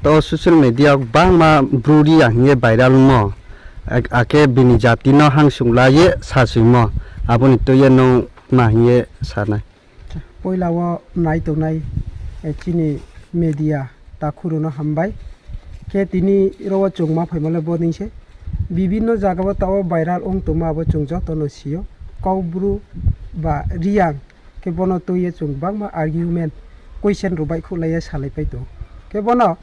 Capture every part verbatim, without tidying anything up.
To social media gbangma Bru Reang hing ye viral ongmo, ak-, akhe bini jati no hangsung la ye sasoimo, abo ni tui ye nung tma hing ye sa nai? Poila wo nai tongnai, eh, chini media takhu rao no hambai. Khe tini ro wo chung ma phaimo le bodei se. Bibinno zaga wo taoh wo viral ong tongmo abo chung joto no si ou. Kau Bru ba Reang khe bo no tui ye chung gbangma argument, question rao baihkhouhlai ye salaipai tong ou. Khe bo no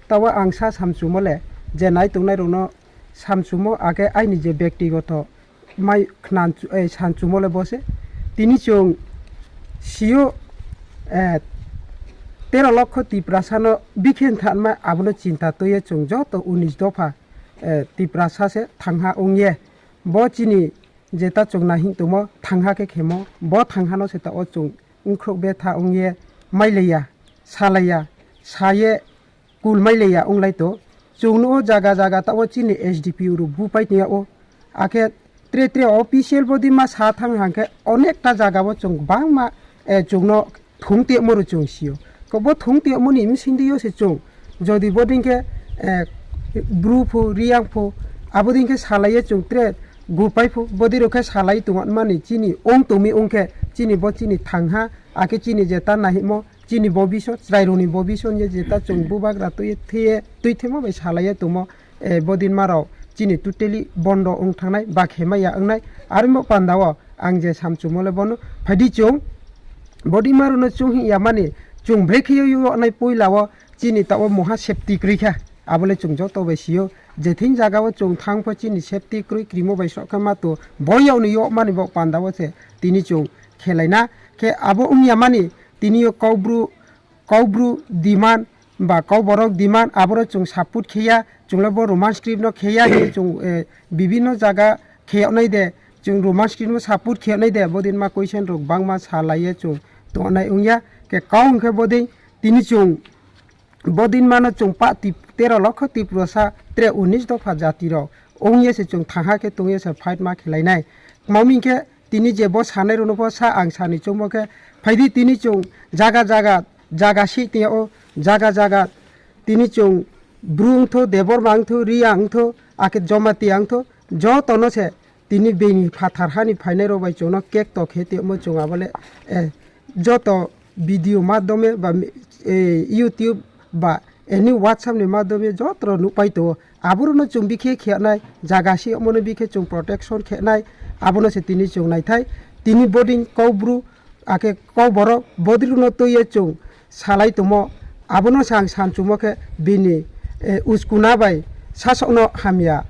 taoh wo ang sa samchumo le, je nai tongnai rao no samchumo, akhe aini je bektigoto mai khna chu-, eh, samchumo le bo se. Tini chung si ou, eh, tero lokho Tiprasa no bikhe thanma abo no chinta tui ye chung joto unis dopha, eh, Tiprasa se thangha ong ye. Bo chini jeta chung naihing tongmo, thangha khe khemo, bo thangha no se taoh wo chung ongkhrouh betha ong ye, mailai ya, salai ya, sa ye, kul mailai ya onglai tong. Chung nuh ou zaga zaga taoh wo chini S D P O rao bupai tong yag ou. Akhe tre tre official bodei ma sa thanng hang khe onekta zaga wo chung gbangma, eh, chung no thung tongmo rao chung si ou. Khe bo thung tongmo ni bsing dei yo se chung, jodi bodei khe, eh, Bru pho, Reang pho, abo dei khe salai ye chung tre gupai pho, bodei rao khe salai tongmani chini ong tong mi ong khe, chini bo chini thangha, akhe chini jeta naihingmo, chini bobisot, chrai rao ni bobisot ye jeta chung bubagra tui ye, tui ye tuithemo bai salai ye tongmo, eh, bodei ma rao chini totally bondo ong thanng nai, ba khe mai ya ong nai. Are bo panda wo ang je samchumo le bo no, phai di chung, bodei ma rao no chung hing ya mani, chung brekhe yo yo nai poila wo chini taoh wo mungha safety kroi kha, abo le chung joto bai si ou. Je thing zaga wo chung thanng pho chini safety kroi, krimo bai soh khe ma tong, bo yag ni yo mani bo panda wo se tini chung khelai na. Khe abo ong ya mani, tini yo Kau Bru, Kau Bru demand ba Kau Borok demand, abo no chung support khe ya, chung le bo Roman script no khe ya hing ye chung, eh, bibinno zaga khe yag nai de, chung Roman script no support khe yag nai de, bodei ma question rao gbangma salai ye chung tongnai ong ya. Khe kau hing khe bodei, tini chung bodei ma no chung pah tip-, tero lokho Tiprasa tre unis dopha jati rao ong ye se chung thangha khe tong ye se fight ma khelai nai. Tma hing khe tini je bo sanai rao no pho sa ang sa ni choungmo khe, phai di tini chung zaga zaga, zaga si tong yag ou, zaga zaga tini chung Bru ongthou, Debbarma ongthou, Reang ongthou, akhe Jamatia ongthou, joto no se tini bini phathar ha ni phainai rao bai chung no kekto khe tongmo chung abo le, eh, joto video madhyome ba, eh, YouTube ba any WhatsApp ni madhyome joto rao nuhpai tong ou. Abo rao no chung bikhe khe nai, zaga si yagmo no bikhe chung protection khe nai, abo no se tini chung naithai. Tini bodei Kau Bru, akhe Kau Borok bodei rao no tui ye chung salai tongmo, abo no se ang samchumo khe bini, eh, uskuna bai sasaoh no hamya,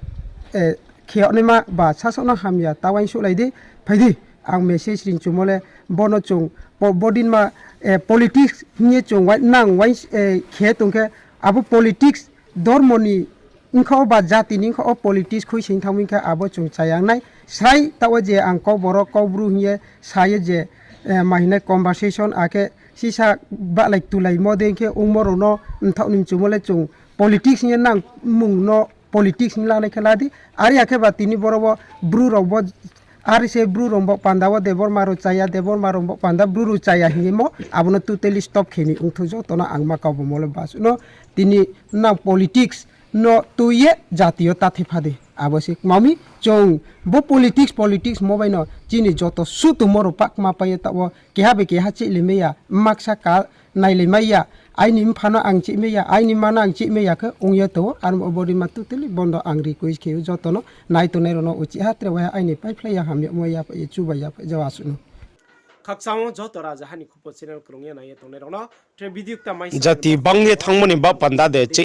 eh, khe yagnaima ba sasaoh no hamya ta uaingsouhlai di, phai di. Ang message ringchumo le bo no chung po-, bodei ma, eh, politics hing ye chung wai-, nang wai-, eh, khe tong khe, abo politics dormo ni ongkha wo ba jati ni ongkha wo politics khuisoing thanng mi khe abo chung chaya ong nai. Srai taoh wo je ang Kau Borok, Kau Bru hing ye sa ye je, eh, ma hing nai conversation akhe sisa bahlai tulaimo dei khe ongmo rao no mthaoh ni mchumo le chung politics hing ye nang mung no politics hing lanai khe la di. Are ya khe ba tini boro wo Bru rao bo, are se Bru rao bo panda wo Debbarma rao chaya, Debbarma rao bo panda Bru rao chaya hing ye mo, abo no totally stop khe ni ongthou joto no ang ma kau bo mo le basuh no. Tini nang politics no tui ye jati yo ta thepha di. Abo se kma mi chung bo politics, politics mo bai no chini joto suh tongmo rao pah kma pai ye taoh wo keha bai keha chihlimai ya, mmaksa ka nailaimai ya, aini mpha no ang chihmai ya, aini mma no ang chihmai ya khe ong ye tong ou. Aro bo bodei ma totally bondo ang request khe ou joto no, nai tongnai rao no uchih ha tre waiha aini paiphlai ya hamyagmo ya phai ye chubai ya phai jao asuh no. Khakchang wo joto raja ha ni khupo channel krung ye nai ye tongnai rao no, tre video kta mai jati bang ye thanngmo ni ba panda de,